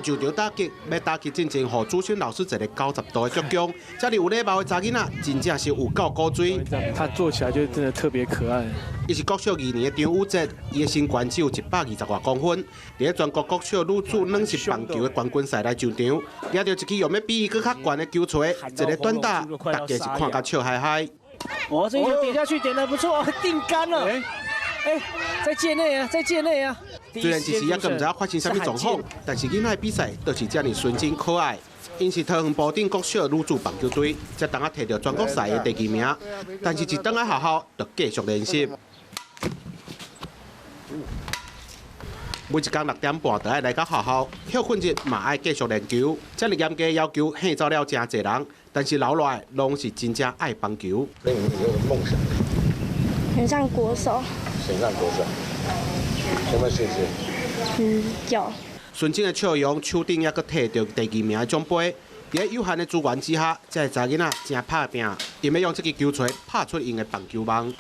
上場打擊，欲打擊進前，予主審老師一个90度的鞠躬，遮爾有禮貌的查囡仔，真正是有夠古錐。他做起來就真的特別可愛。伊是國小二年的張宇哲，伊的身懸只有120外公分，佇咧全國國小女子軟式棒球的冠軍賽來上場，舉著一支用欲比伊閣較懸的球錘，一个短打，大家是看甲笑嗨嗨。哇，這一球點下去點得不錯，定桿了。哎，在界內啊，在界內啊。雖然一時猶閣毋知影發生啥物狀況，但是囡仔的比賽就是遮爾純真可愛。𪜶是桃園埔頂國小女子棒球隊，這冬仔提著全國賽的第二名，但是一轉來學校就繼續練習。每一工6點半就愛來到學校，歇睏日嘛愛繼續練球。遮爾嚴格要求，嚇走了誠濟人，但是留落來攏是真正愛棒球。所以你有夢想？選上國手。選上國手，有沒有信心？嗯，有。純真的笑容，手頂猶閣提著第二名的獎杯。佇咧有限的資源之下，這个查囡仔誠拍拚，𪜶欲用這支球錘拍出𪜶的棒球夢。